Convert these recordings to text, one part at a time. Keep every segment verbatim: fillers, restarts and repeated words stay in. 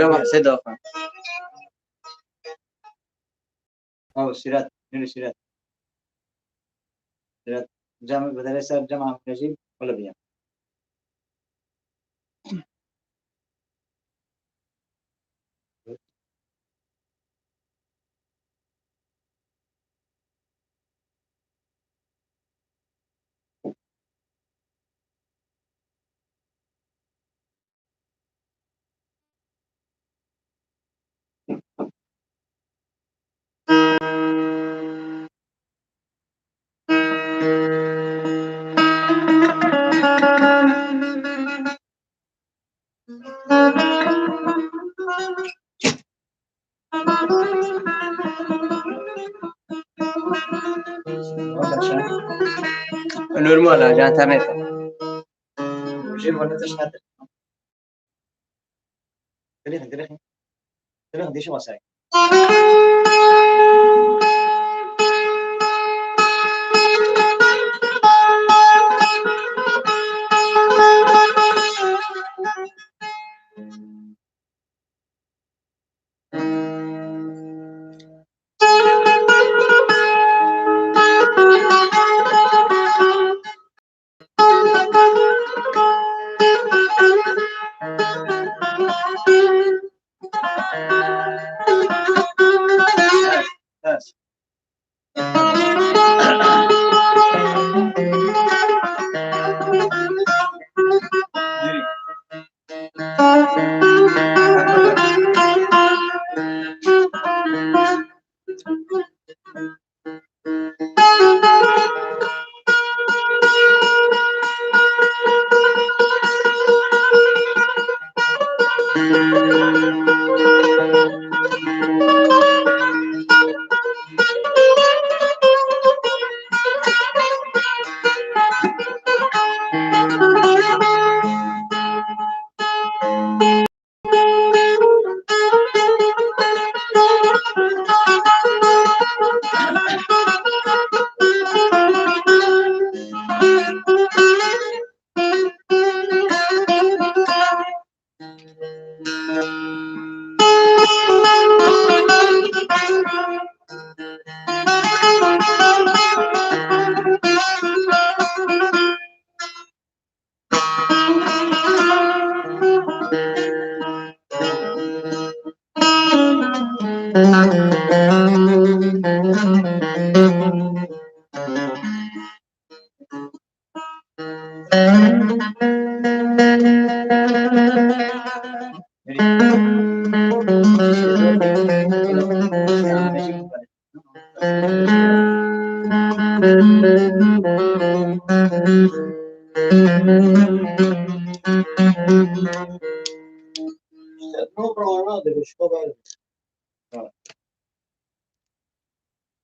Cem Hüseyin Doğan. Aw, Sirat, Nuri Sirat. Sirat, cem, bedele ser Cem Ahmet Necip, Olivia. Normal, ajan, tamam. Dirixin, dirixin. Dirixin, dişi masayı.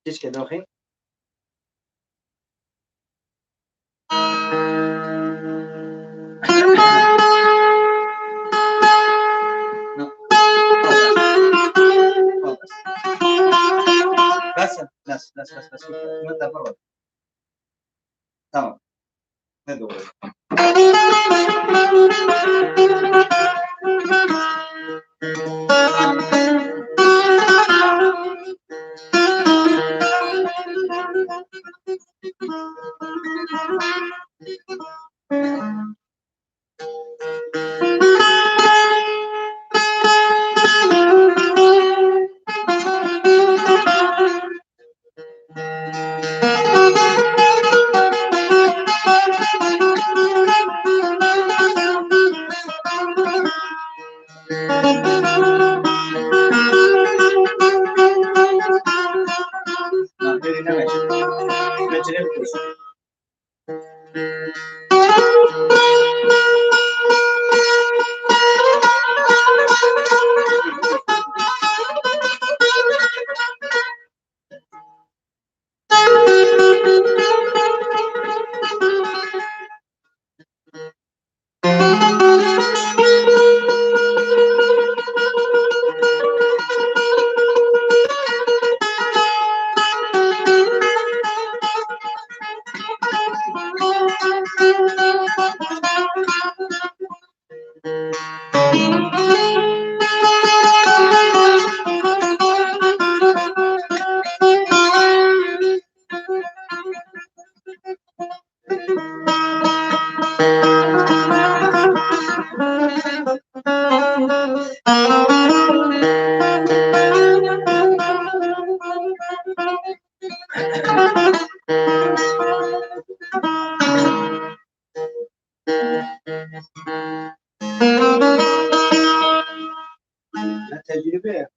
Keşke doxin. Bes, bes, bes, bes, bes. Tamam. Ne doğru. Ne tecrübe.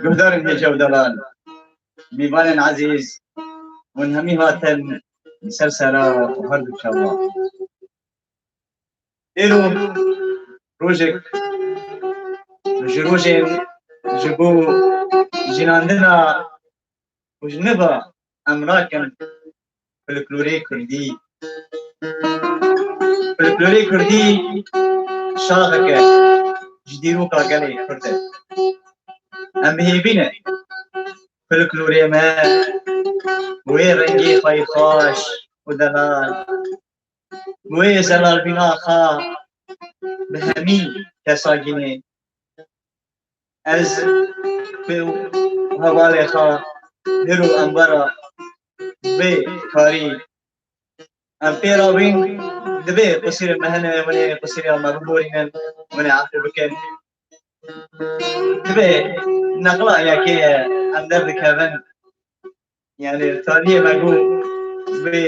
Guhdarên hêja û delal, mêvanên ezîz, hûn hemî hatin li ser sera û her du çavan. Îro rojek ji rojên ji bo jinandina û ji niva em rakin folklorê kurdî. Folklorê kurdî şaxeke ji dîroka gelê kurd e. Em bi hêvî ne folklorê me wê rengê xwe yê xweş û delal, wê zelalbîna xwe bi hemî kesa gînê. Ez pê û hevalê xwe hiro em were vê karî. Em pê re bên, divê qusîrên me hene, hûn ê qusîrê me biborînin, hûn ê efû bikin. Divê neqla yekê ye, em derdikevin. Yani tarihê me got vê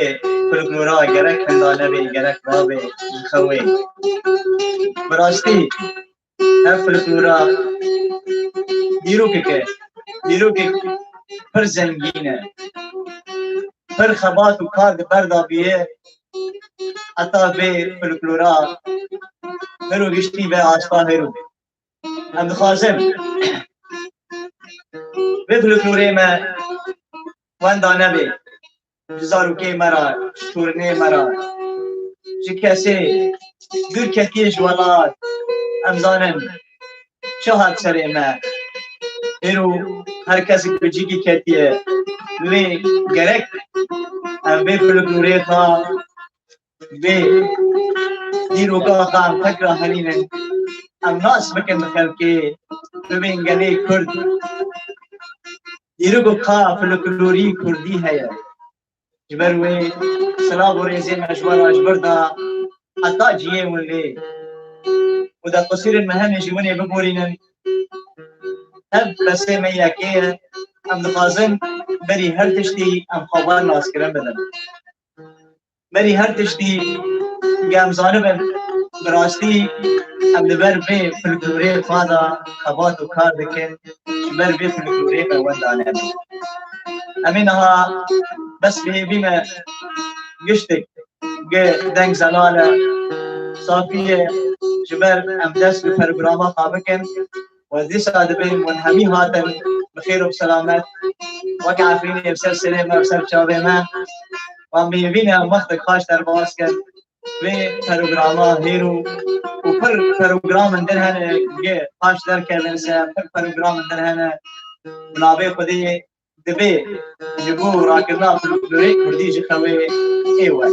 folklora gerek hinda nebê, gerek rabê ji xewê. Bi rastî ev folklora dîrokek e. Dîrokek pir zengîn e. Pir xebat û kar di ber de bûye. Heta vê folklora hero giştî ve asta hero. Em dixwazin vê folklorê me wenda nebe ji zarokê me re, ji tornê me re, ji kesê dûr ketiye ji welat. Em zanin çi hat serê me. Êro her kes ku cîkî ketiye, wê gerek em vê folklorê xwe, vê dîroka xwe em tekra henînin. Em nas bikin bi xelkê, bibên gelê Kurd. Dîrok û ka folklorî kurdî heye. Ji ber wê silav û rêzê me ji we re ji vir de heta cihê hûn lê û de qisûrên me hene jî winê biborînin. Ev pesê me yekê ye. Em dixwazin berî her tiştî em xwe ber naskirin bidin. Berî her tiştî, em zanibin, bi rastî em li ber vê folklorê xwe de xebat û kar dikin, ji ber vê folklorê me wenda nebin. Em ê niha bes bi hêvî me giştik gi deng zelal e, safî ye, ji ber em dest bi programa xwe bikin. Û ez dîsa dibêm hûn hemî hatin bi xêr û bi selamet. Wek Efrînê bi ser serê me, bi ser çavê me. Wan bi hêvî ne em wextek paş derbas kin. Vê programa hêro û pir programên din hene gi paş derkevin se, pir programên din hene. Bi navê Xwedê divê ji bo rakirina folklorê kurdî ji xewê ê we.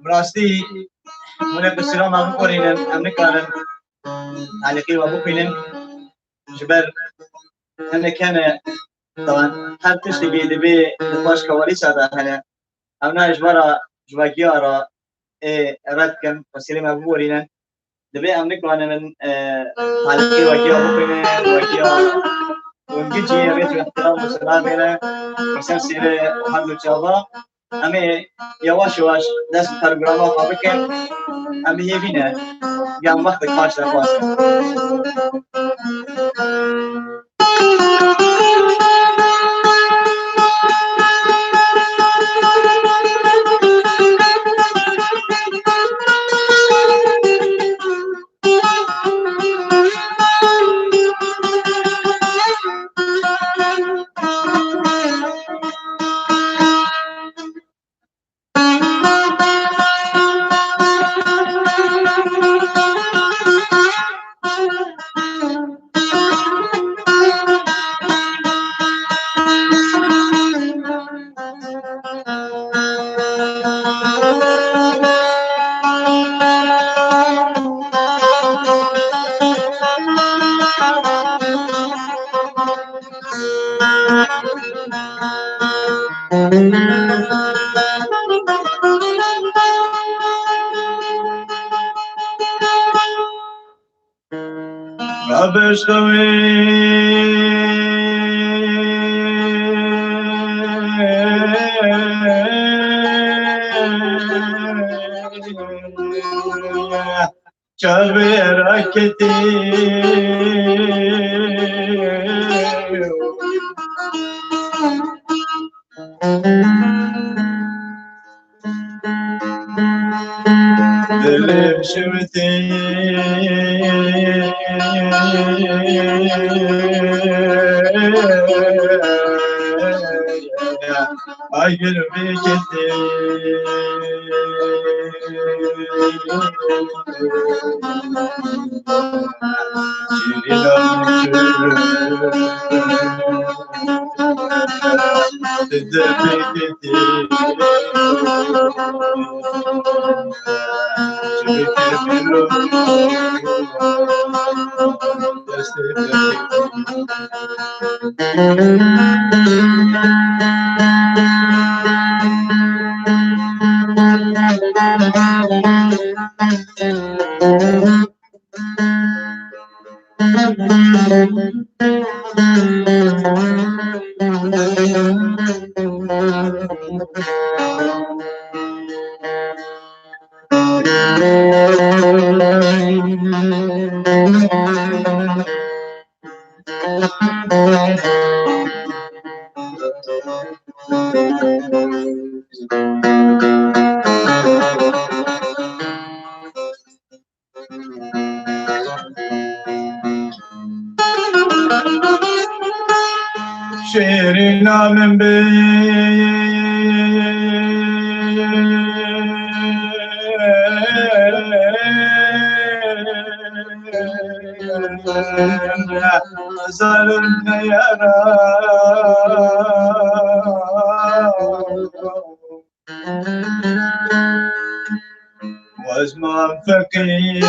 Bi rastî hûn ê qisûra me biborînin, em nikarin talîqî we bixwînin. Ji ber hinek hene, taban her tiştekî divê di paş kawarîsa de hene. Em ne ji we re, ji we giya re ê red dikin, qisûrê me biborînin. Divê em nikarin, e, talîqî we giya bixwînin, we giya hûn gicî ye, vê tu îhtiram û silavê ne, bi ser sêrê her du çava. Em ê yewaş yewaş dest bi programa xwe bikin. Em bi hêvî ne, yan wextek paş derbas bin. şewê çavê raketê. Dilê şewitê agir veketê. Şêrîna min be. Zalim ne yara. Wezman feqîr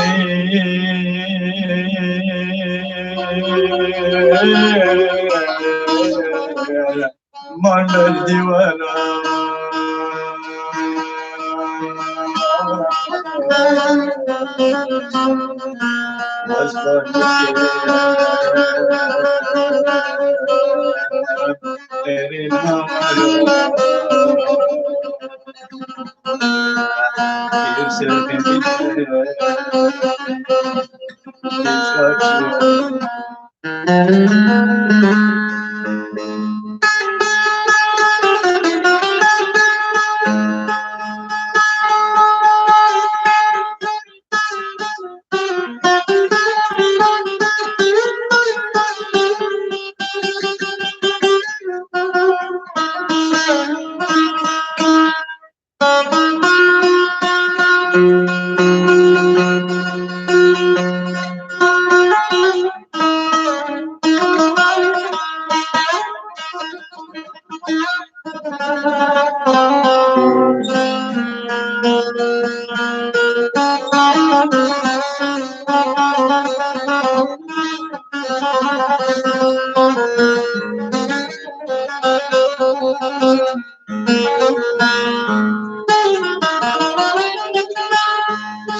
man li dîwana. Wezman feqîr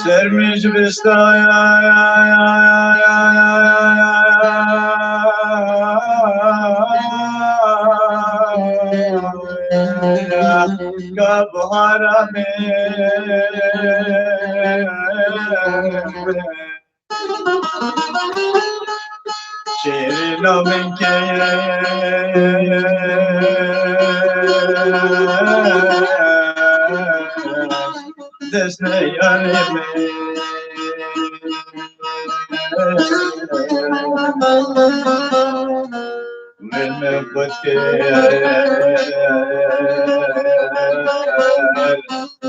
Ser min ji bistaya ka bihara min. Şêrîna min ke dest ne yarê min. Min min xwedkê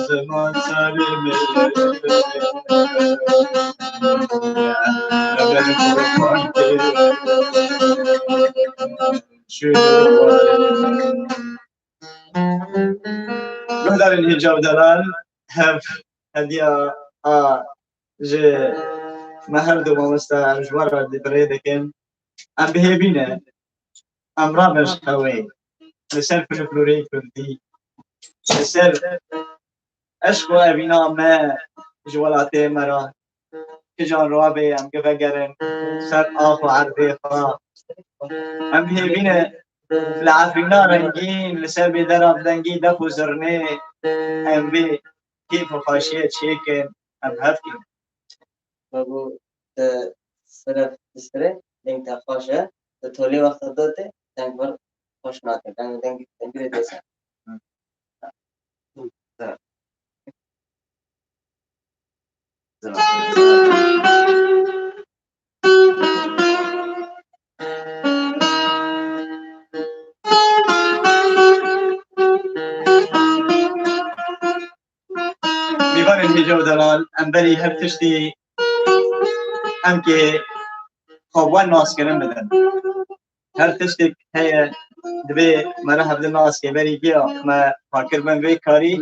ziman sarê min. Min min xwedkê şûrê. Guhdarên hêja û delal, hev hediya a ji me her du mamoste em ji we re di birê dikin. Em bi hêvî ne. Em rabin ji xewê. Li ser folklorê kurdî. Li ser eşq û evîna me ji welatê me re. kijan rabe em givegerin ser ax û erdê xwe. Em hêvî ne li Efrîna rengîn, li ser bê dera bi dengî def û zirnê em vê kêf û xweşiyê çêkin, em hev kin. Babu, te seref distirê, deng te xweş e. Te tolê wexta dote, deng vir xweş nake. Deng, deng, deng bire desa. Hı. Hı. Seref. Mêvanên hêja û delal, em berî her tiştî em kê xwe wan naskirin bidin. Her tiştek heye, divê me re hevdin naskê berî giya me xwe kir bin vê karî.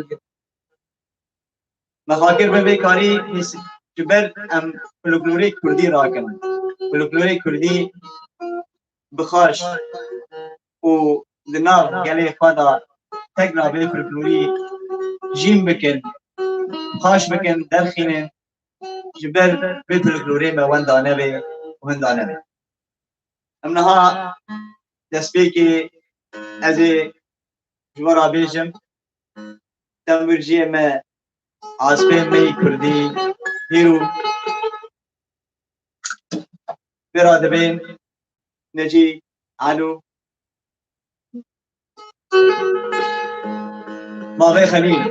Me xwe kir bin vê karî, hîs-, ji ber em folklorê kurdî rakin. Folklorê kurdî bi xweş û di nav gelê xwe de tekra vê folklorî jîn bikin, xweş bikin, derxînin, ji ber vê folklorê me wenda nebe û hinda nebe. Em niha destpêkê ez ê ji we re bêjim, tembûrciyê me, azbê me yî kurdî, hîro vê re dibên Necî Alo, Bavê Xelîl.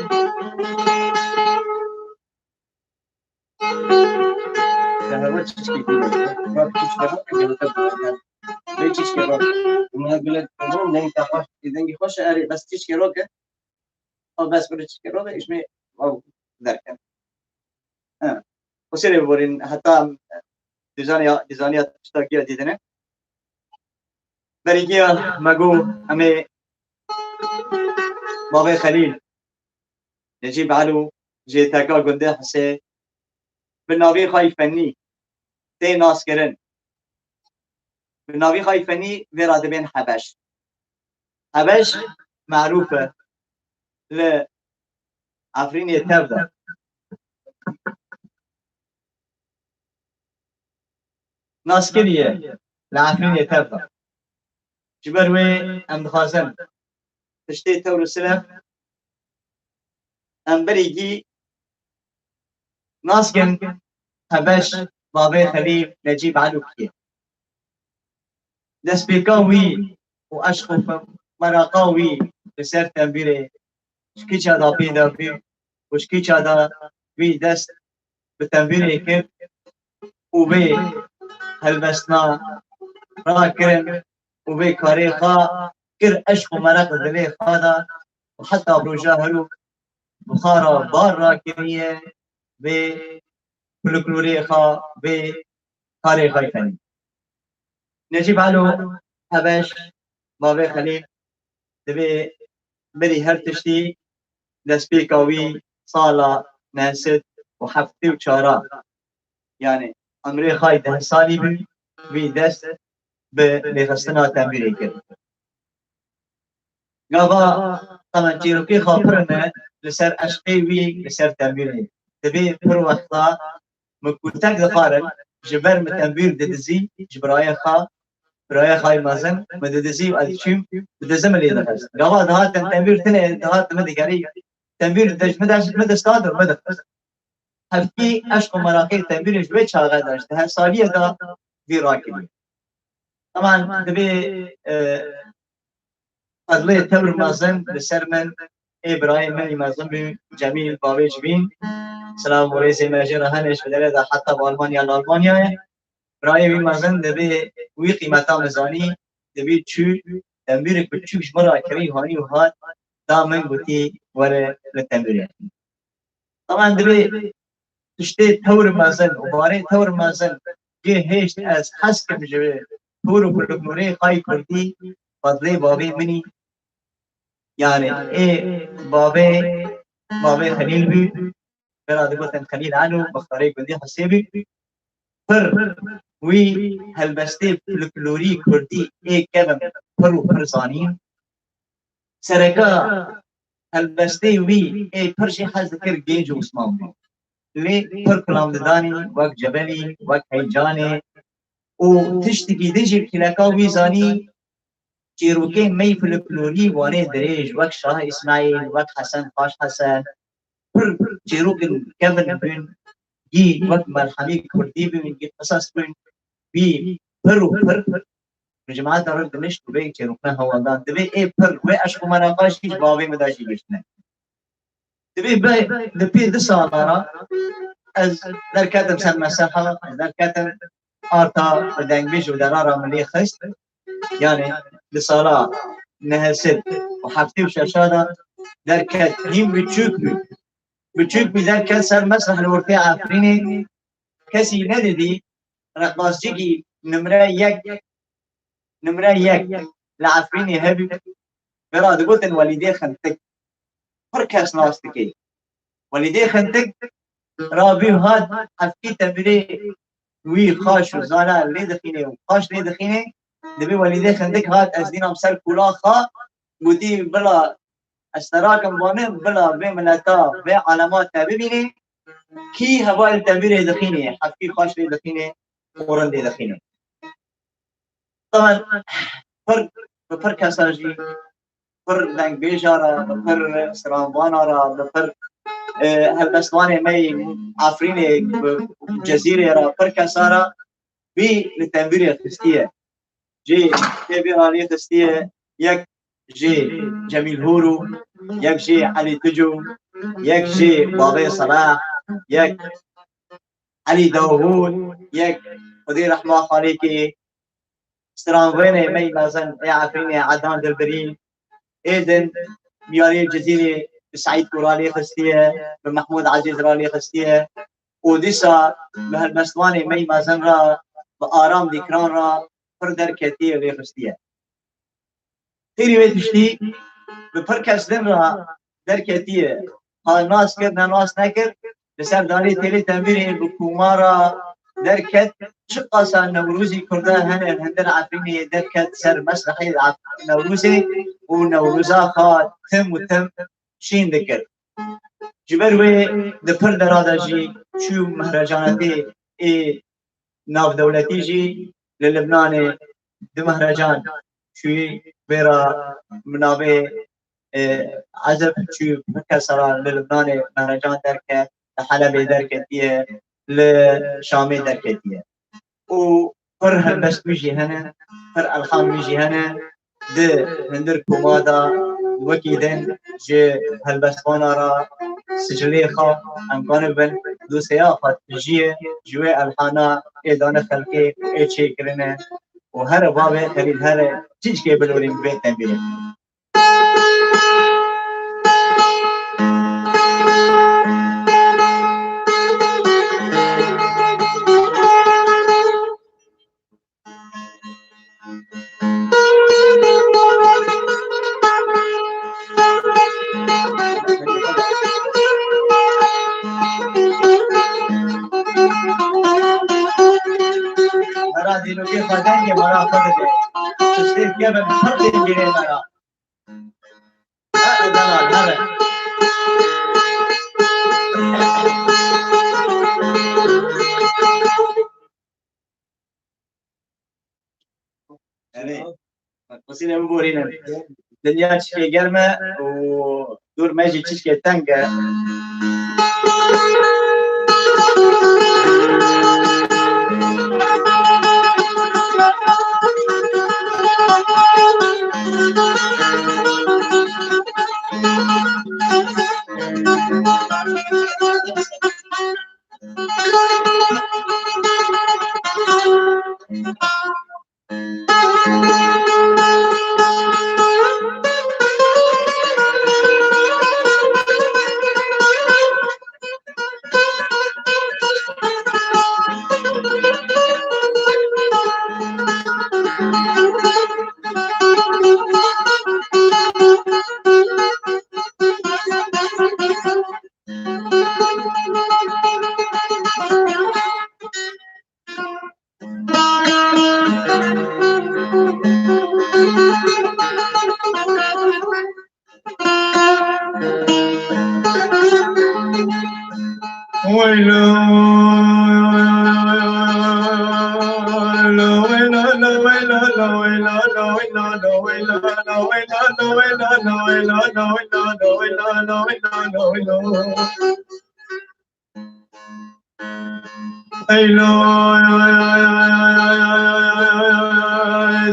Te hewa çiçkê dî. Bak çiçkê bak, gel te bak. Vê çiçkê bak. Buna bile, neng te xweş, dengî xweş e, erê, bes çiçkê roke. Ew bes bire çiçkê roke, îşmê ew derken. Ha. Xwesêrê biborîn, heta dizaniya, dizaniya tişta giya dîdine. Berî giya me got, em ê Bavê Xelîl, Necîb Elo, jê teka gundê Hisê, bi navê xwe yî fenî tê naskirin. Bi navê xwe yî fenî vê re dibên Hebeş. Hebeş merûf e li Efrînê tev de. Nas kiriye li Efrînê tev de. Ji ber wê em dixwazin tiştê tewr û silef em berî gî naskin Hebeş, Bavê Xelîl, Necîb Elo kî ye. Destpêka wî û eşq û fe-, meraqa wî li ser tembûrê ji kîça da pêda bû û ji kîça da wî dest bi tembûrê kir û vê helbestina rakirin û vê karê xwe kir eşq û meraq di dilê xwe de û heta roja hero bi xwe re bar rakiriye vê folklorê xwe, vê karê xwe yî fenî. Necîb Elo Hebeş, Bavê Xelîl, divê berî her tiştî destpêka wî sala neh sed û heftê û çar a, yanî emrê xwe yî deh salî bû, wî dest bi lêxistina tembûrê kir. Gava, tamen çîrokê xwe pir ne li ser eşqê wî li ser tembûrê. Divê pir wexta min kutek dixwarin, ji ber min tembûr didizî, ji birayê xwe, birayê xwe yî mezin, min didizî û ez diçûm, didizim min lê dixist. Gava dihatin tembûr tune, dihat min digerî, tembûr di min dest, min desta dur, min dixist. Hevkî eşq û meraqê tembûrê ji wê çaxê de, ji deh saliyê de vî rakirî. Heman divê, e, fedlê tewr mezin li ser min, ê birayê min yî mezin bû, Cemîl, bavê Civîn. Silav û rêzê me jê re hene, ji vê derê de heta bi Almanya li Almanyayê. Birayê wî mezin divê wî qîmeta min zanî, divê çû, tembûrek biçûk ji min re kirî, hanî û hat, da min, gotî, were li tembûrê. Tamen divê tiştê tewr mezin û barê tewr mezin cê hêşt ez hez kim ji tûr û folklorê xwe yî kurdî, fedlê bavê min î, yanî ê bavê, bavê Xelîl bû, vera digotin Xelîl Elo, mixtarê gundê Hisê bû. Pir wî helbestê folklorî kurdî ê kevin pir û pir zanîn. Sereka helbestê wî ê pir jî hez dikir Genco Osman bû. lê pir kilam didanî, wek cebelî, wek heyecanê û tiştekî din jî kîleka wî zanî, çîrokên me yî folklorî Wanê dirêj, wek Şah Îsmaîl, wek Hesen Xaş Hesen, pir çîrokên kevin bûn, yî wek Melhemî Kurdî bûn, yî qisas bûn, wî pir û pir, pir bi cemaeta re dinişt û vê çîrokne hewaldan. Divê ê pir, wê eşq û mereqa jî ji bavê min de jî giştine. Divê be, di pê du sala re ez derketim ser meseha, ez derketim arta bi dengbêj û derara min lê xist. Yani di sala neh sed û heftê û şeş de derket, hîn biçûk bû. Biçûk bû, derket ser mesreh li ortê Efrînê. Kesî nedidî, reqascikî nimre yek, nimre yek li Efrînê hebû. Vê re digotin Welîdê Xintik. Pir kes nas dike. Welîdê Xintik rabû hat, hevkî tembîrê wî xaş û zana lê dixînê û xaş lê dixînê. Dibê Welîdê Xintik hat, ez dînam ser kûla xwe, gotî, bila ez te rakim vanê, bila vê mileta, vê alema te bibînê, kî hevalên tembîrê dixînê, hevkî xaş lê dixînê û rindê dixînê. Taban pir, bi pir kesa jî, pir dengbêja re, bi pir stranvana re, bi pir, e, helbestvanê me yê Efrînê, bi Cezîrê re, pir kesa re wî li tembîrê xistiye. Jê tê vê alî xistiye, yek jê Cemîl Hûrû, yek jê Elî Ticû, yek jê Babê Selah, yek Elî Dawûd, yek Xwedê rehma xalê kê, stranvênê me yî mezin ê Efrînê Edan Dilbirî, ê din miyarê Cizîrê bi Seîd Kûralî xistiye, bi Mehmûd Ezîz Ralî xistiye û dîsa bi helbestvanê me yî mezin re, bi Aram Dîkran re pir derketiye lê xistiye. Xêrî wê tiştî bi pir kes din re derketiye. Ha nas kir, ne nas nekir, li ser darê têlê tembîrê bi kûmara derket, çiqasa Newrozî Kurda hene li hundir Efrînê derket ser mesrehê Ef-, Newrozê û Newroza xwe tim û tim şîn dikir. Ji ber wê di pir dera de jî çû mehrecanetê ê navdewletî jî li Libnanê du mehrecan çûyî, vê re bi navê, e, Ezeb çû, pir kes re li Libnanê mehrecan derket, li Helebê derketiye, li Şamê derketiye. Û pir helbest wî jî hene, pir elhan wî jî hene. Di hundir koma de wekî din ji helbestvana re sicilê xwe em kanibin, dosyaya xwe tijî ye, ji wê elhana ê dane xelkê û ê çêkirine û here bavê herî here çîçkê bilorîn vê tembîrê. Mera dînokê xwe dengê mera xwe dide. Tiştê kevin her tê bîrê mera. Her delal, her. Erê, qisîne biborîne. Dinya çikê germ e û dûr me jî çişkê teng e. Eylo,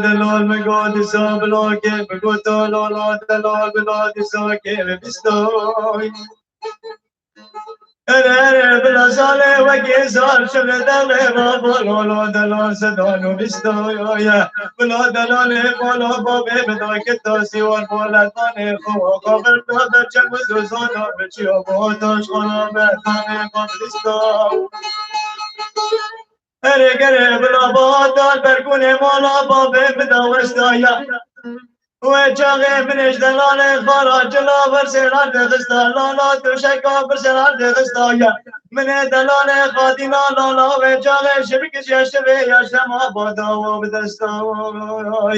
delal me got dîsa bilakê, bi got lala delal bila dîsa kê me bîstoy. Ere, ere, bila zalê wekî zal şivê delê baba lala delal sedan û bîstoy. Bila delalê bala babê bi dayke tasî war boletanê xwe xwe berda berçem û zozana biçiya bo taş xana berdanê xwe bîstoy. Erê gerê bila badal bergûnê mala babê min da westaya. Wê çaxê min ê ji delalê xwe ra cila vir sêran dixista. Lala tişeka vir sêran dixista ya. Min ê delalê xatîna lala wê çaxê şivik ji şivê ya şema bada wa bi desta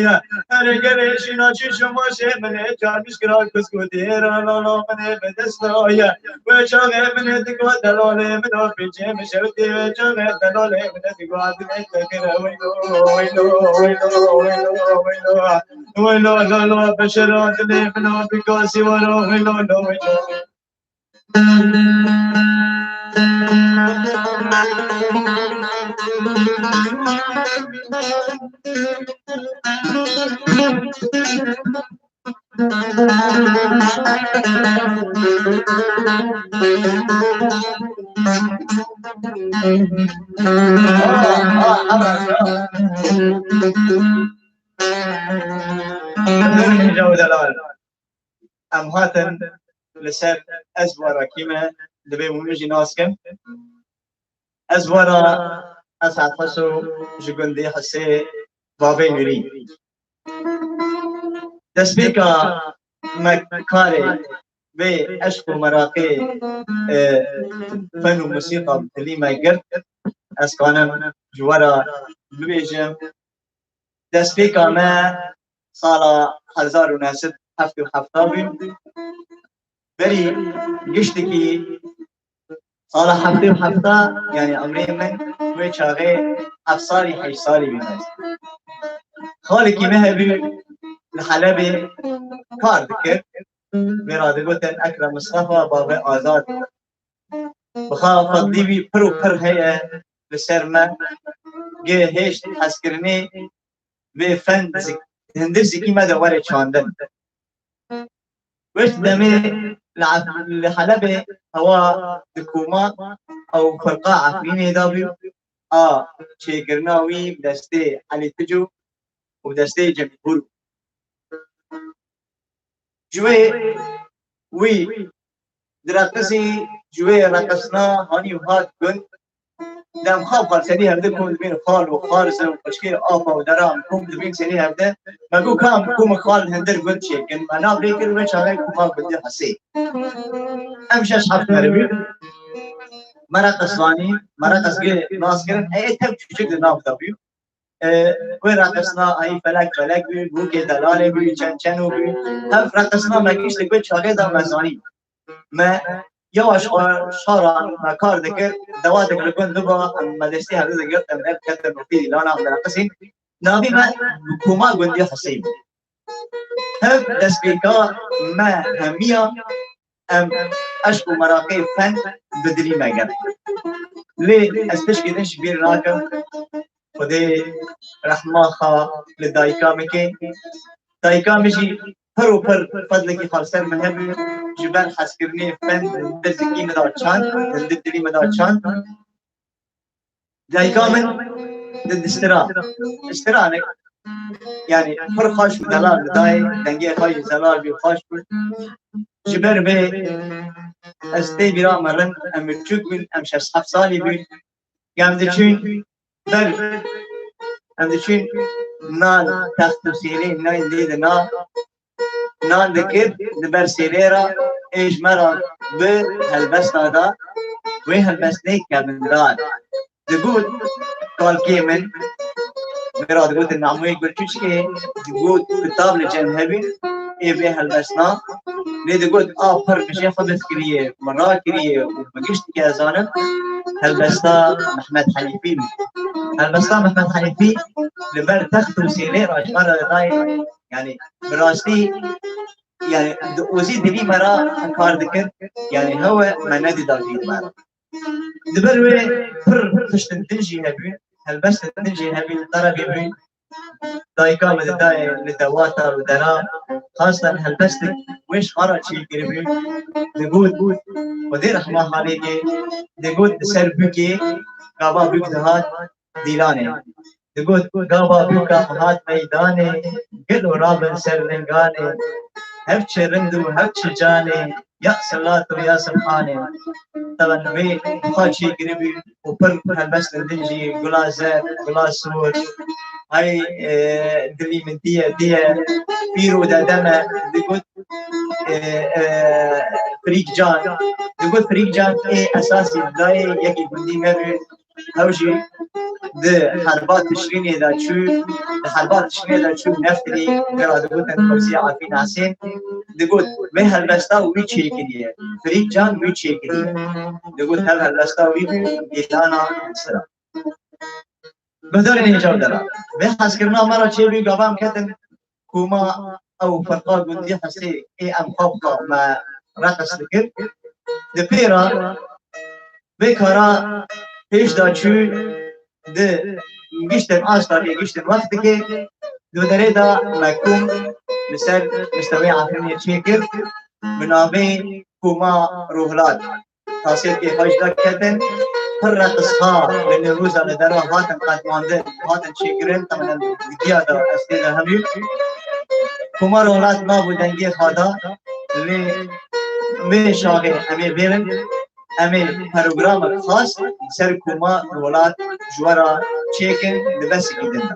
ya. Erê gerê şîna çi şima şê min ê çar mişkira kuskutê ra lala min ê bi desta ya. Wê çaxê min ê digot delalê min o pîçê min şewitê wê çaxê delalê min ê digot dilê te kire weylo, weylo, weylo, weylo, weylo. Weylo, lo, lo, beşera dilê min o bikasî wero weylo, lo, weylo. Em hatin li ser ez wara kî me, divê hûn min jî nas kin. Ez wara Esad Heso ji gundê Hisê Bavê Nûrî. Destpêka me karê vê eşq û meraqê, e, fen û musîqa bi dilî me girt. Ez kanim ji we re bibêjim. Destpêka me sala hezar û neh sed û heft û heft bû. Berî giştikî sala heftê û heft, yanî emrê min wê çaxê heft salî, heşt salî bû. Xalekî me hebû li Helebê kar dikir. Wê re digotin Ekrem Mistefa, bavê Azad. Bixa fedlî wî pir û pir heye li ser me. Gê hêşt hezkirinê vê fen zik-, hindir zikî me de were çandin. Wê demê li Ef-, li Helebê hewa di koma ew firqa Efrînê de bû, a çêkirina wî bi destê Elî Tico û bi destê Cemîl Hûr bû. Ji wê wî direqisî, ji wê reqisna hanî û hat gund. Dem xal xal serî hevdi kom dibîn xal û xarz û xwişkê apa û dera em kom dibîn serî hevdi. Me got ka em kom xal hindir gund çêkin. Me nav lê kir wê çaxê koma gundê Hesê. Em şeş heft merivî. Me reqis vanî, me reqis gê nas kirin. Ê tev çûçik di nav de bû. E, wê reqisna ayî felek felek bû, bûkê delalê bû, çen çeno bû. Ev reqisna me kişt li ku çaxê de me zanî. Me yawaş xwe şara me kar dikir, dewatek li gund biba, em me destî hevdi digirt, em ev ketin û pî îlana em direqisîn. Navî me bi koma gundî Hesê bû. Hev destpêka me hemiya em eşq û meraqê fen bi dilî me girt. Lê ez tişkê din ji bîr nakim. Xwedê rehma xwe li dayika min ke. Dayika min jî pir û pir fedlekî xwe li ser min hebû. Ji ber hezkirinê fen li zikî min da çand, li dilî min da çand. Dayika min di distira, distiranek, yanî pir xweş û delal didayê, dengê xwe jî zelal bî, xweş bû. Ji ber vê ez tê bîra me rind, em biçûk bûn, em şeş heft salî bûn. Em diçûn ber, em diçûn nan text û sêrê nan lê de na, nan dikir li ber sêrê re, ê ji me re bi helbesta da, wê helbestê kevindar. Digot kalkê min, wê re digotin namûyê Gulçûçkê, digot kitab li cem hebî, ê vê helbestna Lê digot, a pir min jê xwe dest kiriye, min rakiriye û min giştikî ez zanim, helbesta Mehmet Henîfî bû. Helbesta Mehmet Henîfî li ber text û sêlê re ji me re dayê, yani bi rastî, yani di ozî dilî me re kar dikir, yani hewe me nedîda vî me re. Di ber wê pir tiştin din jî hebûn, helbestin din jî hebûn, li te re bîbûn. Dayika min didayê li dewata, li dera, xastan helbestik wê ji xwe re çêkiribû. Digot, Xwedê rehma halê kê, digot, li ser bûkê, gava bûk dihat dîlanê. Digot, gava bûka hat meydanê, gel û rabin ser linganê. Hev çi rind û hev çi canê, ya silat û ya silhanê. Taban wê xwe çêkiribû û pir helbestin din jî, gula zer, gula sor. Hay, e, dilî min diye, diye, pîr û dede me digot, e, e, Firîk Can. Digot, Firîk Can ê esasî dayê yekî gundî me bû. Ew jî di herba Tişrînê de çû, di herba Tişrînê de çû neftirî, wê re digotin Fewziya Efîn Hesên. Digot, vê helbesta wî çêkiriye. Firîk Can wî çêkiriye. Digot, hev helbesta wî bû, Gîlana Misira. Guhdarên hêja û dera. Vê hezkirina me re çêbû, gava em ketin koma ew firqa gundî hesê ê em xwe bi xwe me reqis dikir. Di pê re vê kara pêş de çû, di giştin asta kê, giştin wextikê, di derê de me kom li ser mistewê Efrînê çêkir, bi navê Koma Rohilat. Kasêtkê xwe ji derketin, pir reqisxa li Newroza li dera hatin qedmandin, hatin çêkirin, temen di giya de ez tê de hebûm. Koma Rohilat nav û dengê xwe da, lê vê şaxê em ê bêrin, em ê programek xas ser Koma Rohilat ji we re çêkin, di besikî din de.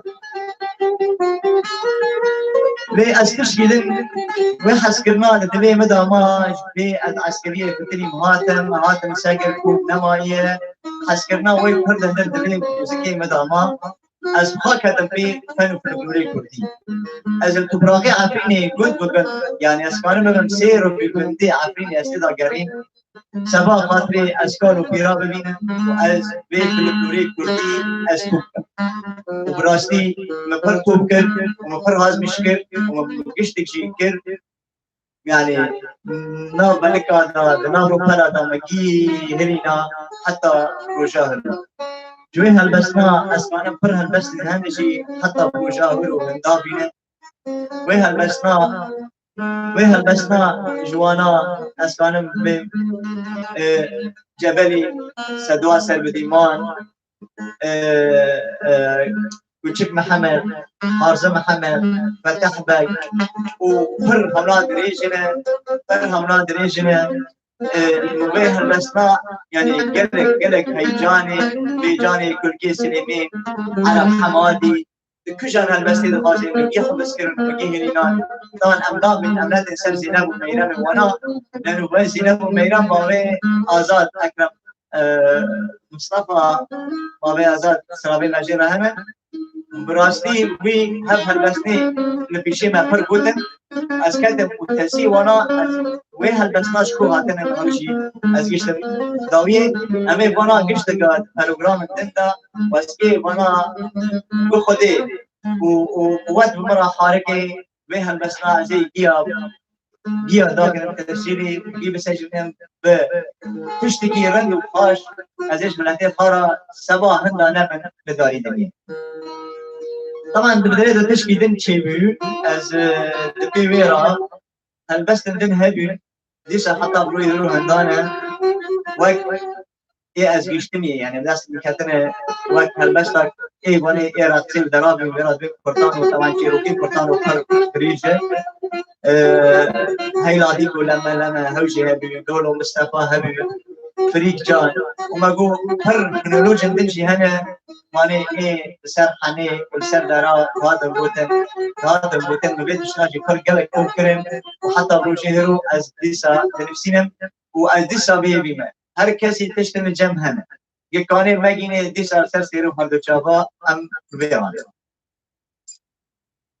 Lê ez tişkî din wê hezkirina di dilê min de ma, ji vê ez eskeriyê fitilîm hatim, hatim ser ku nemaye, hezkirina wê pir di hundir dilê muzikê min de ma, ez bi xwe ketim pê fen û folklorê kurdî. Ez li topraqê Efrînê gund bi gund, yani ez karim bibim sê rokê gundê Efrînê ez tê de gerîm. Seba xatirê ez kar û pêra bibînim û ez vê folklorê kurdî ez top bikim. Û bi rastî min pir top kir û min pir hazmîş kir û min giştik jî kir. Yani nav belika de, di nav rûpela de me gî hilîna heta roja hilo. Ji wê helbestina ez kanim pir helbestên hene jî heta roja hilo hinda bînin. Wê helbestina, wê helbestina ji wana ez kanim bê, e, Cebelî, Sedwa Serbidîman, e, e, Kuçik Mihemed, Harzi Mihemed, Feteh Beg û pir hemla dirêj ne, pir hemla dirêj ne. E, wê helbestina, yani gelek, gelek heyecanê, vê canê Kulkê Silêmê, Ereb Hemadî, di kijan helbestê dixwazin, bi kî xwe biskirin, bi kî hêlînan, dan em dabin, em nedin ser Zîneb û Meyremê wana, nenu we Zîneb û Meyrem bavê Azad Ekrem, e, Mustafa, bavê Azad, silavê me jê re hene. Bi rastî wî hev helbestê li pîşê me pir gotin. Ez ketim û tesî wana ez wê helbestina ji ku hatine ew jî ez giştim dawiyê. Em ê vana giştika programên din de westiyê vana bi Xwedê û, û quwet bi min re xarikê vê helbestina ez ê giya giya dakirin tesîrî, wî bisejînin bi tiştekî rind û xweş, ez ê ji miletê xwe re seba hinda nebin li darî dinyê. Teman di vê de tişkî din çêbû, ez, e, di pê wê re helbestin din hebûn, dîsa heta bi rûyê rû hinda ne, wek ê ez giştimiye, yani dest min ketine wek helbesta ê vanê ê reqsê û derabî û vêra dibê kurtan û tevan çîrokî kurtan û pir dirêj e. E, Heyladî ku leme leme hew jî hebî, Dolo Mistefa hebî, Firîk Can. Û me got pir kronolojin din jî hene, vanê ê li ser henê û li ser dera dihatin gotin, dihatin gotin, min vê tiştan jî pir gelek kom kirin û heta rojê hêro ez dîsa dinivîsînim û ez dîsa vê bîme. Her kesî tiştin li cem hene. Ge kanê megînê dîsa ser sêr û her du çava em vê anîn.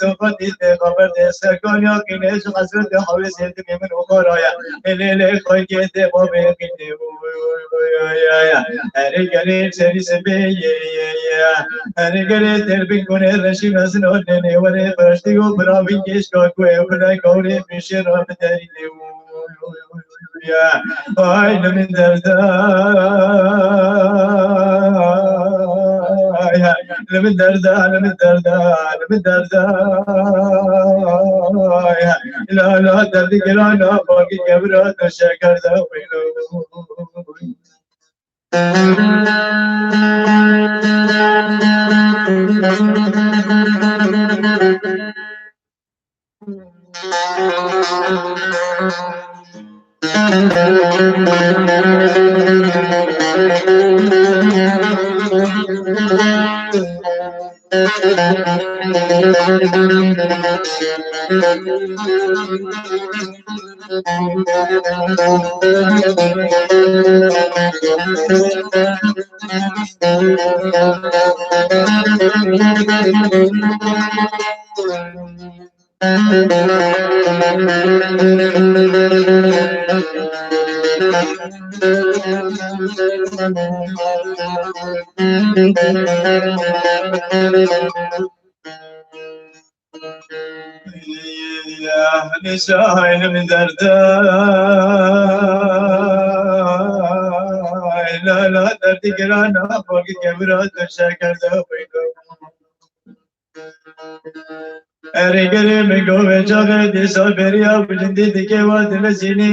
tu xwedî tê xeber tê serkan ya qînê ji hesretê hewê sêdimê min û xoraya. Lê lê xwekê tê babê qînê. Herê gelê serî sibê ye ye ye. Herê gelê terbin kunê reşî mezin o nênê werê xweştî û biravî kêşka ku ew bine kawrê pêşê ra biderî. Ay li min derda, ay li min derda, li min derda, li min derda. La la derdi girana, bagi kevra, te şeker de wilo. Nîşayîn min derdê, la la derdî giran a, bogî kevira tu şeker de bîno. Erê gerê min govê çaxê dîsa beriya bilindî dike wa dilizînî.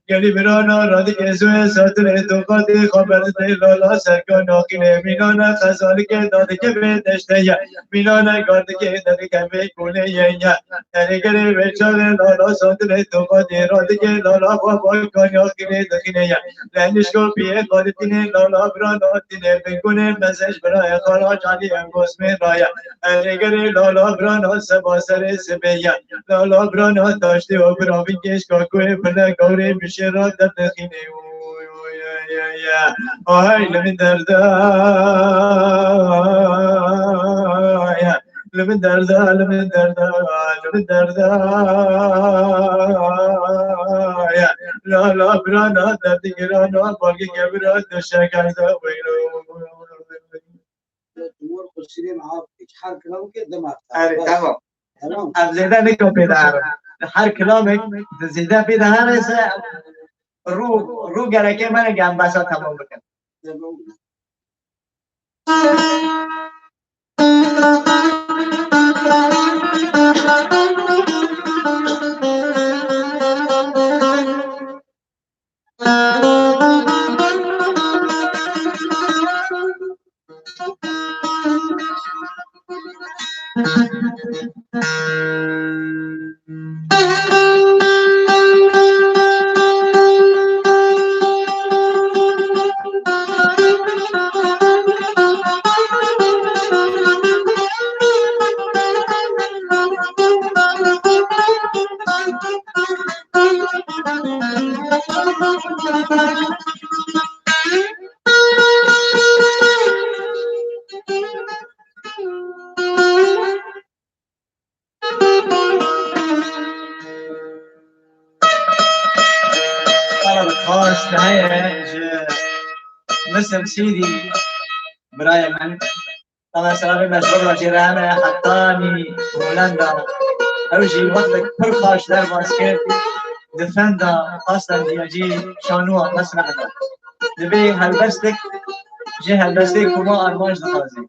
Gelî birana radike zoyê satirê toqatê xwe berdidê lala serkan axîlê mînane xezalikê dadike bê deşteye. Mînane gardikê derike bê kuleye ye. Erê gerê wê çaxê lala satirê toqatê radike lala xwe bakan axîlê dixîneye. Lenişko piyê xalitînê lala birana tînê bingunê mezej birayê xala canî em gosmê raye. Erê gerê lala birana seba serê sibê ye. Lala birana taştê û bira vingêşka ku ê bile gawrê mişê ra derdixînê. Oy, oy, oy, oy, oy. Ay, li min derda ye. Li min derda, li min derda, li min derda ye. La, la, birana, derdî girana, balgê kevira, tu şeker de weylo. Timur Xurşîdê niha her kilamekê dema. Erê, tamam. Tamam. Em zêde nikin pê de herin. Her kilamek zêde pê de herê se rû, rû gereke me ne em behsa tamam bikin. Tamam. Xaş heye ji Misir Sîrî, birayê min. Ama selamê me ji Rojê re hene hetanî Holanda. Ew jî wextek pir xaş derbas kir. Di fenda Qastendiya jî şanû a mesreh de. Dibê helbestek ji helbestê ku ma armanc dixwaze.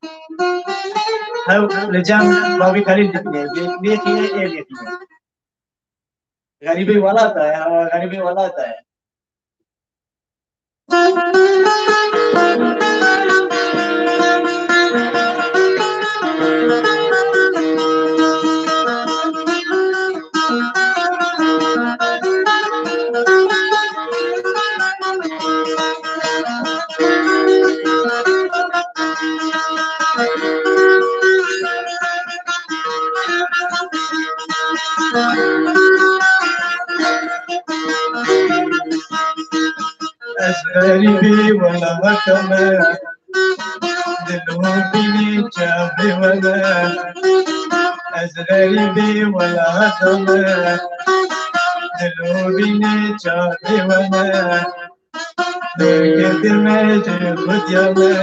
Hew li cem Bavî Xelîl dikine, vê, vê xînê ê vê xînê. Xerîbê welata ye, xerîbê welata ye. Ez xerîbî welata me, dil û bînî çavê we ne. Ez xerîbî welata me, dil û bînî çavê we ne. Derketime ji xwediya me,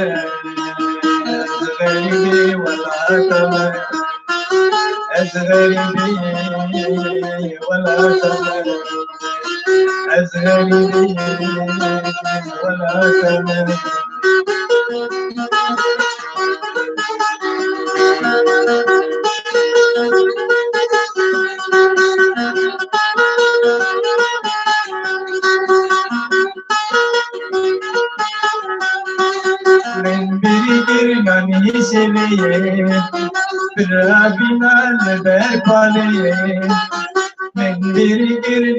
ez xerîbî welata me. Ez xerîbî welata me. Ez xerîbî welata me. Min bîrî kir nanî sêvê ye, bira bîna li ber palê ye. Min bîrî kir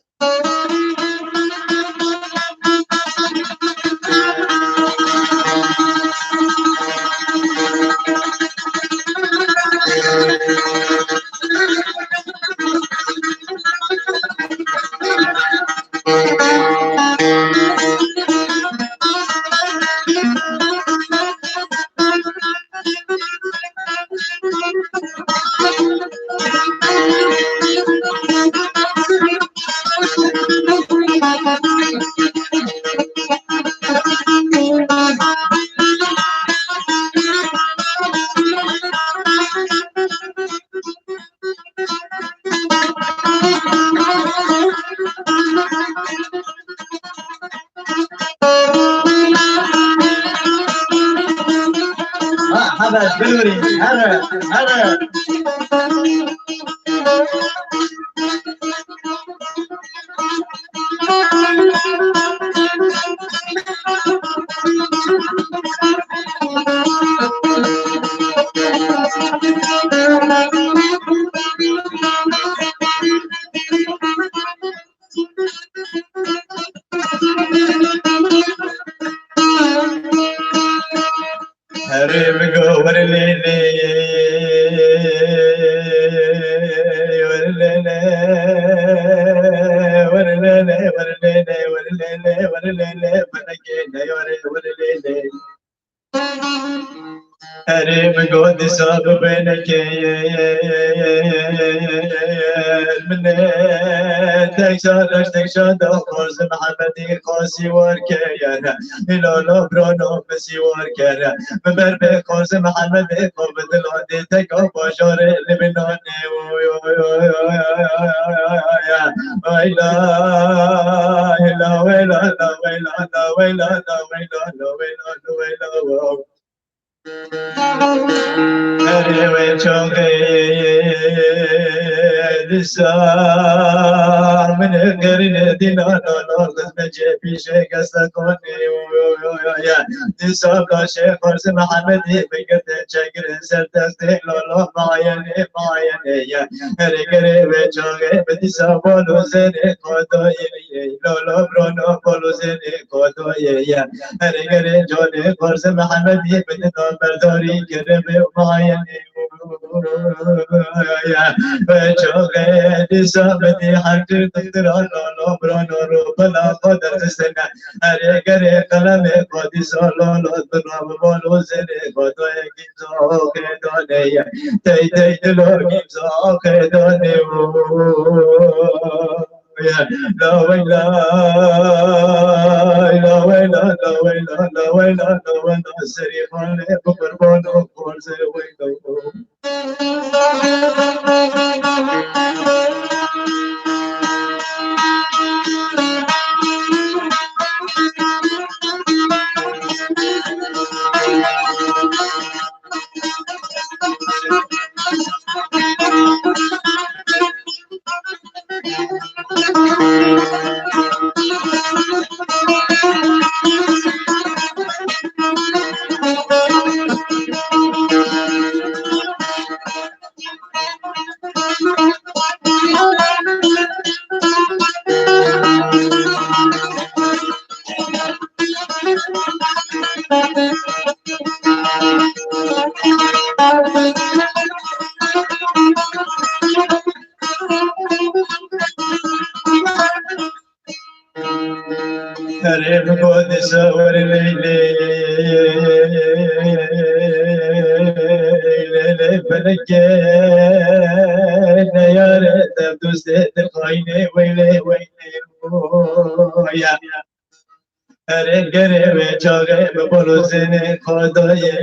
Hadi. Ha, Hebeş, bilmirî. Here, here. Erê min go were lê lê, were lê lê, were lê lê, were lê lê, were lê lê, were lê lê, were lê lê, were lê lê. Erê min go dîsa bibênekê min ê tek şareş tek şada xorz Mihemedî xasî war keye. Îlolo brono min sî war kere. Min ber bê xorz Mihemedê xwe bi dilandê teka bajarê Libnanê. Oy, oy, oy, oy, oy, oy, oy, oy, oy. Weyla, weyla, weyla, weyla, weyla, weyla, weyla, weyla, weyla, weyla, weyla, wow. Erê wê çaxê dîsa min qirînê dîna nana xizmê cê pîşê kesta konê. Dîsa kaşê xorz Mihemedî bigirtê çekirin ser textê lala mayenê mayenê ye. Erê gerê wê çaxê bi dîsa balo zêrê xwe dayê. Lolo brono balo zêrê xwe dayê ye. Erê gerê canê xorz Mihemedî bi dida berdarî kiribê û mayenê ye. Wê çaxê dîsa min dî her tu dixtira lolo brono ro bila xwe derxistine. Erê gerê qelemê xwe dîsa lolo dina bi balo zêrê xwe dayê gîmza axê danê ye. Tey tey dilo gîmza axê danê. La weyla, la weyla, la weyla, la weyla, la weyla, serî xanê bi qurban û xorze weyla. Erê min go dîsa were lê lê, lê lê, felekê neyare te dustê te xayne weylê weylê. Oya. Erê gerê wê çaxê bi bolozênê xwedayê.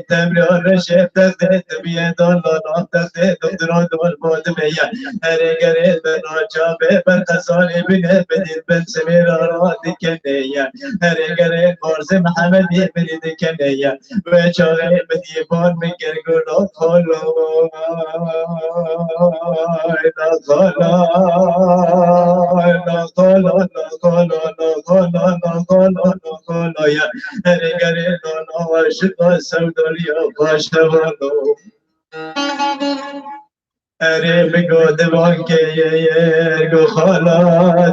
Temrya reşê textê dibiye dal dal textê dixtira dal bo dibe ye. Erê gerê bena çavê ber qezalê bine bidîn bin simêra ra dikene ye. Erê gerê xorz Mihemedî bidî dikene ye. Wê çaxê bidî ban min kir gulo xolo. Ay, la xolo, ay, la xolo, la xolo, la xolo, la xolo, la xolo ya. Erê gerê nana aşiqa sewdariya xweşevano. Erê min go divankê ye, go xala,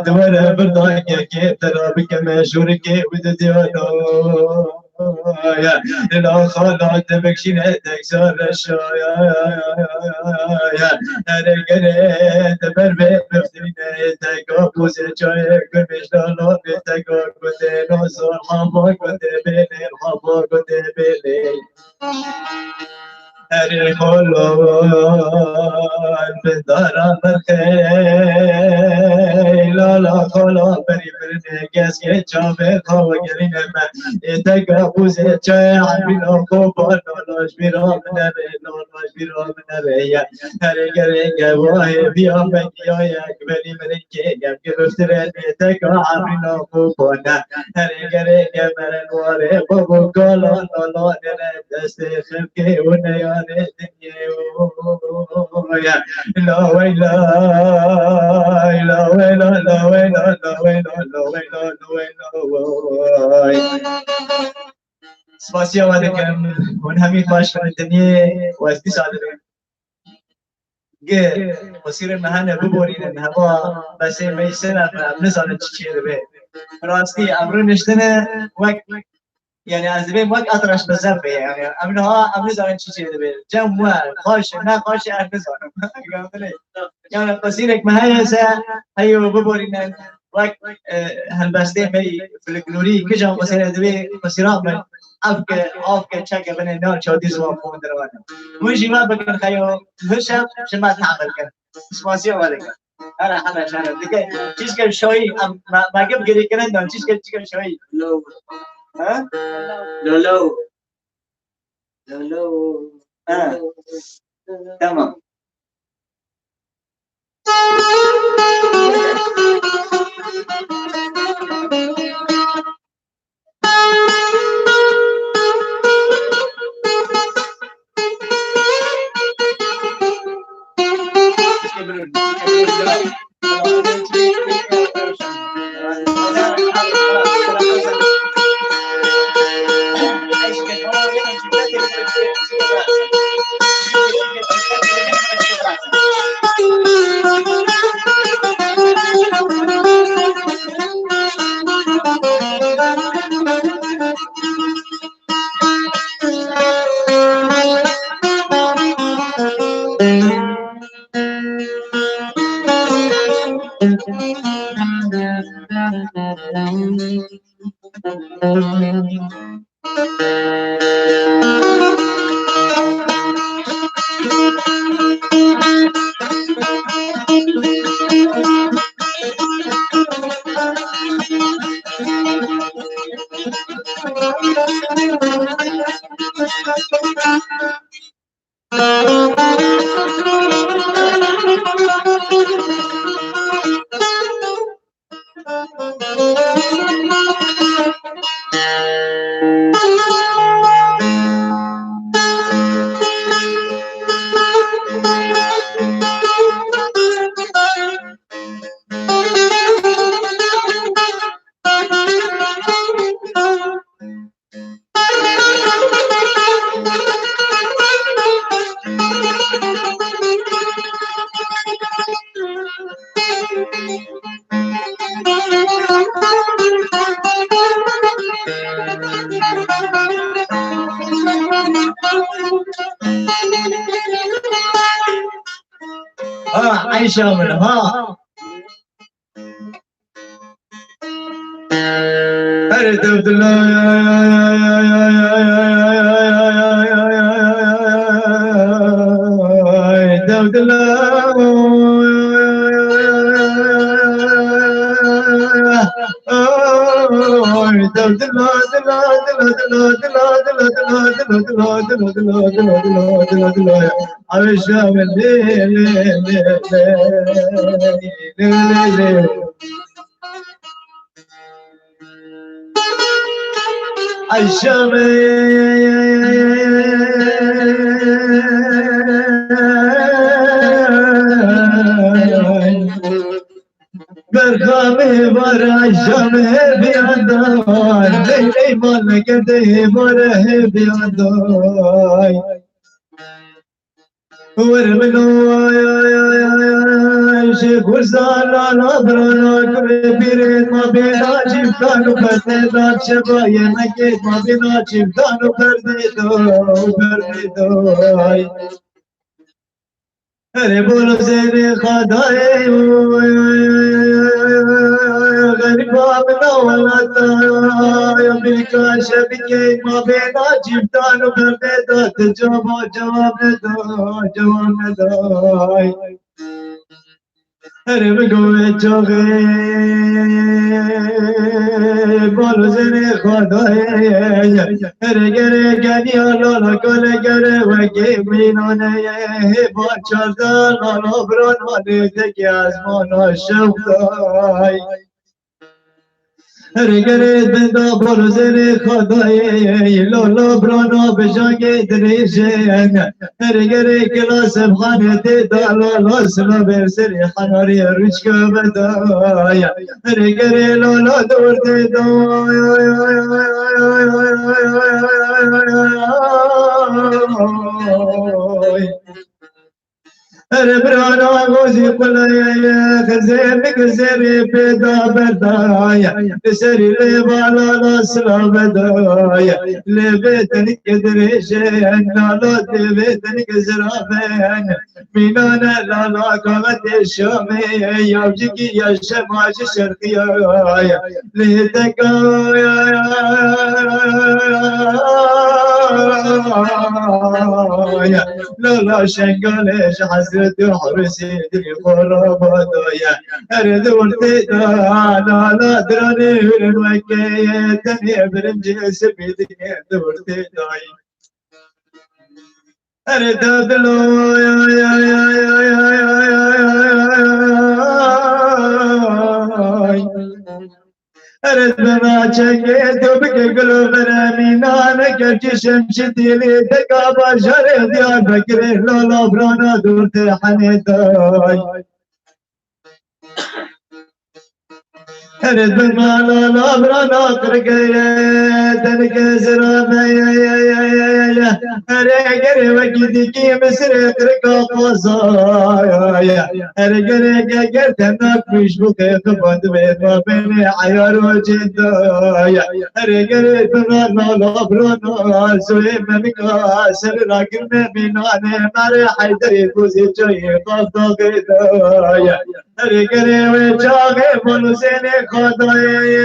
di were birdankekê te ra bikeme jûrikê û didiyano. Ya, dila xala te bikşîne tek sar reşaya. Erê gerê te ber bê biftîne te ka bûzê çayê gumêj dano bê te ka gotê no zor hama gotê bêlê, hama gotê bêlê. Erê xolo, bindara berxê, lala xolo, berî birine, geskê çavê xawa gerîne me. Ê te gabûzê çayê, ebîno xo bar, lala ji bîra min nebe, lala ji bîra min nebe ye. Erê gerê gevahê viya me diyaye, gvelî mirin kê gem giviftirê, ê te ka ebîno xo bone. Erê gerê gemerin warê, babo kala, lala nere. Destê xelkê û neyarê dinyê û ya. La weyla, la weyla, la weyla, la weyla, la weyla, la weyla, way. Spasiya we dikim. Hûn hemî xweş bin dinyê û ez dîsa dibêm. Gi qusîrên me hene biborînin, hema besê me yî sê nefe, em nizanin çi çê dibe. Bi rastî, em rûniştine wek Yani ez dibêm wek Atraş Bezefê, yani em niha, em nizanin çi çê dibe. Cem we, xweş e, ne xweş e, ez nizanim. Yani qesîrek me heye se, heyo biborînin, wek, e, helbestê me yî folklorî, kijan qesîre dibê, qesîra me, ev ke, av ke, çeke binê nav çawdî ziwan xwe derwane. Hûn jî me bikin xeyo, hişev ji me tahmil kin. Spasiya we dikim. Hele, hele, hele. Dike, çişke şahî, em, me, me gim girî kirin de, çişke, çişke şahî. Lo. Ha? Lo, lo. Lo, lo. Ha. Tamam. Ha, Ayşe Hanım, ha. Her dewdilay, dewdilay. Ay, dewdilay, dila, dila, dila. Ay, şamin, le, le, le, le, le, le, le, le, le. Ayşe me berxamê var, Ayşe me bir yandan, ley ley mal nekerde var hep yandan. Wer min o, ay, ay, ay, ay, ay, ji xurza lala birana kurê pîrê ma bêna çîftan û perdê da çebayê nekê ma bêna çîftan û perdê da, perdê da, ay. Erê bolo zêrê xadayê, ay, ay, ay, ay, ay, ay, ay, xerîba min a welata, ay, Amerîka şebikê ma bêna çîftan û perdê da, tu cava cevab neda, cevab neda, ay. Erê min govê çaxê, balo zêrê xadayê, erê gerê geniya lala kale gerê wekê mînaneyê, hêva çarda lala biran malê tekê ezmana şewqay. Her gerê binda bol zerê xadayê, lala brana bijangê dirêjên. Her gerê kila sebxanê tê da lala sila ber serê hanarê rûçka bedaya. Her gerê lala dor tê da. Birana gozî quleye, xizê min xizê rê pê da berdaye. Li serî lê vala la silave daye. Lê vê tenike dirêje, nala dê vê tenike ziraven. Mînane lala kametê Şamê, yavcikî ya şema ji şerqiyaye. Lê tekaya, lala Şengalê ji hesretê Hursê dilê xwe rabadaye. Her di wir tê de, lala diranê hûrin weke ye, tenê birincê spî dike di wir tê de. Her de dilo, ay, ay, ay. Her de naçenge tu bike gulo veremîna, ne kevçî şemşî tîlî teka bajarê Diyarbekirê, lala brana dûr tê henê day. Her di mala labrana qirkeye, tenike zira me ye, ye, ye, ye, ye, ye. Here gere wekî dikî Misirê qirka qazaye. Here gere ge ger tenak pîş bû qê xibat vê mabênê eyar û cêdaye. Here gere di mala labrana zoyê me nika ser rakirine mînanê me rê Heyderê gozê çayê Qaxdaxê daye. Her gere wê çaxê Bolûzênê xwe dayê.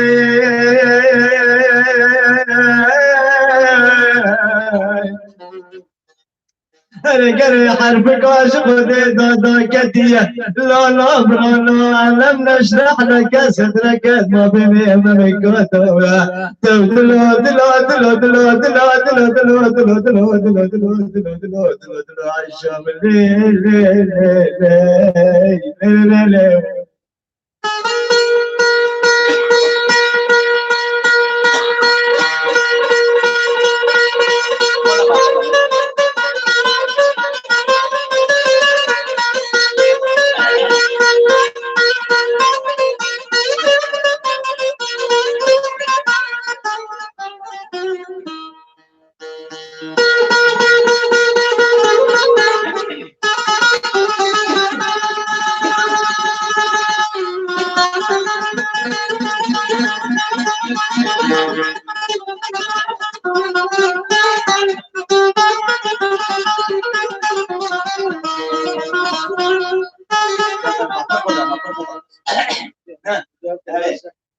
Her gere herfika ji Xwedê dada ketiye. Lala brana elem neşreh leke sedreke mabênê me mekata we. Tev dilo, dilo, dilo, dilo, dilo, dilo, dilo, dilo, dilo, dilo, dilo, dilo, dilo, dilo, dilo, dilo, Ayşe min lê, lê, lê, lê, lê, lê, lê.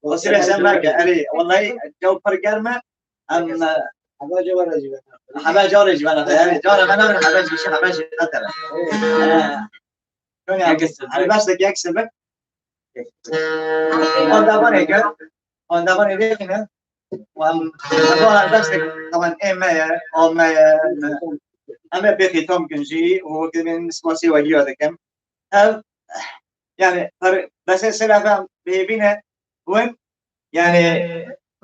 Xwesî re sen veke. Erê, wellahî, ew pir germ e. Em, e, hebe carê jî veke. Hebe carê jî veke. Erê, carê me narin, hebe jî, hebe jî qetere. Erê, helbestek yek sibik. Xwendevanê ke, xwendevanê vê ne. Em, hebe helbestek, taban ê me ye, a me ye, me. Em ê pê xîtam kin jî, û wekî min spasî we giya dikim. Ev, yani, per-, besê sê lafê em bihêvî ne, win, yani,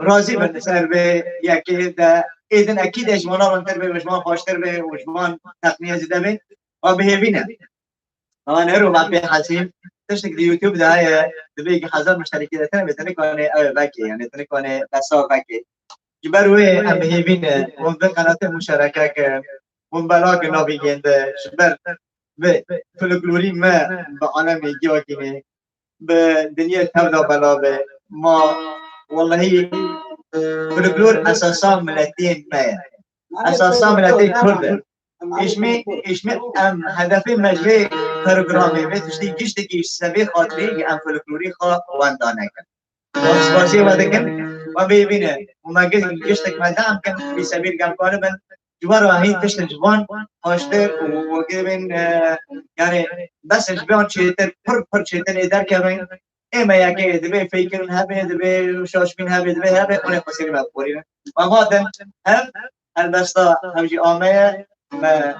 razî bin li ser vê yekê de, êdin ekîd e ji wana rintir be, ji wan xweştir be, û ji wan teqniye zêde be, wan bihêvî ne. Wan her û me pê hesîn, tiştek di YouTube de heye, divê ki hezar muşterekî de tene be, tene kane ew vekê, yani, tene kane besa vekê. Ji ber wê em bi hêvî ne, hûn vê qenatê muşereke kin, hûn bela kin navîgên de, ji ber vê folklorî me bi alemê giya kîne, bi dinyê tev de bela be. Ma, wellehî, folklor esasa miletê me ye. Esasa miletê Kurd e. Îşmî, îşmî em hedefê me ji vê programê, vê tiştî giştekî ji sevê xatirê em folklorî xwe wenda nekin. Wan spasiyê we dikin, we bêvîne. Û me gi-, giştek me deam kin, vî sebîl gel karibin. Ji we re hîn tiştin ji van xweştir û wekî bin, e, yani, bes ji van çêtir, pir, pir çêtir ê derkevin. Ê me yekê divê fêkirin hebe, divê şaşbîn hebe, divê hebe, hûn ê xwesîrî me biborînin. Em hatin, hem helbesta, hem jî ameye me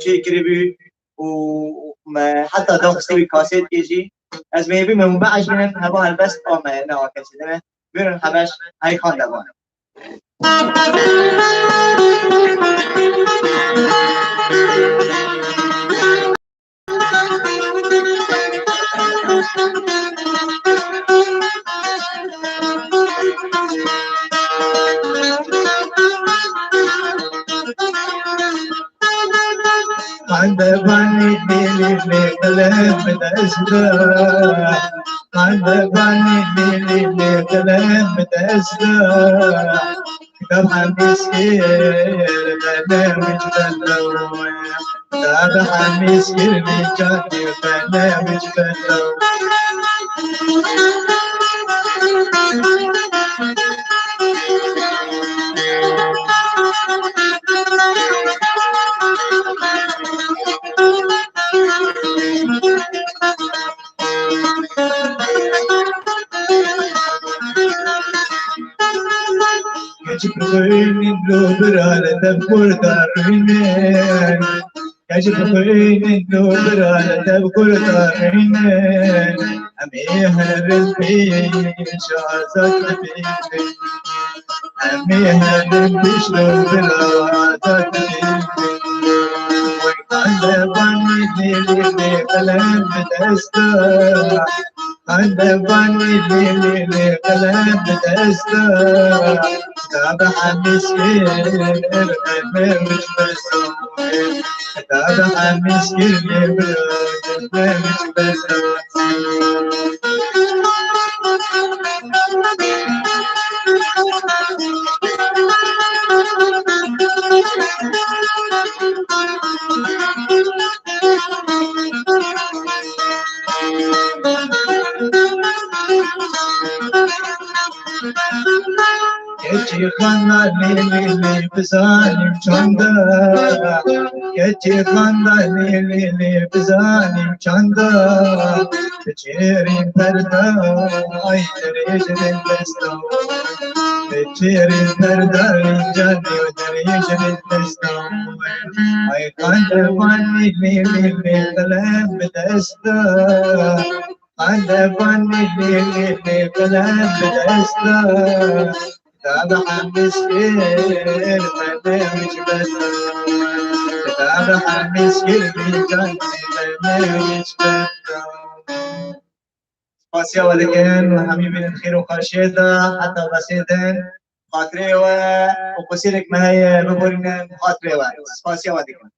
çêkiribû û me heta daxistibî kasetkê jî. Ez mêvî me hûn biejbînin, heva helbest ameye, ne wa kesî din e. Bêrin hebeş, hey xandevan. Xandevanî lîlî lê qelem bi dest de. Xandevanî lîlî lê qelem bi dest de. Kitab hemîskir qelem ji belaw. Kitab hemîskir lî canî qelem ji belaw. Keçik xwînin lo birane dev kurda rîne. Keçik xwînin lo birane dev kurda rîne. Em ê herin pêş azad dibînin. Em ê herin pêş lo birane azad dibînin. Wek xandevanî lê lê lê qelem bi dest de. Xandevanî lê lê lê qelem bi dest de. Kitab hemîskir qelem ji belaw. Kitab hemîskir lê qelem ji belaw. Keçî xandanê lê lê bizanîm çanda. Keçî xandanê lê lê bizanîm çanda. Biçêrî perda ay dirêj lê desta. Biçêrî perda canê dirêj lê desta. Ay xandevanî lê lê lê qelem bi dest de. Xandevanî lê lê lê qelem bi dest de. Kitab hemîskir qelem ji belaw. Kitab hemîskir lî canî qelem ji belaw. Spasiya we dikin, hemî bînin xêr û xweşiyê de, heta besê din, xatirê we û qusîrek me heye, biborînin, xatirê we. Spasiya we dikin.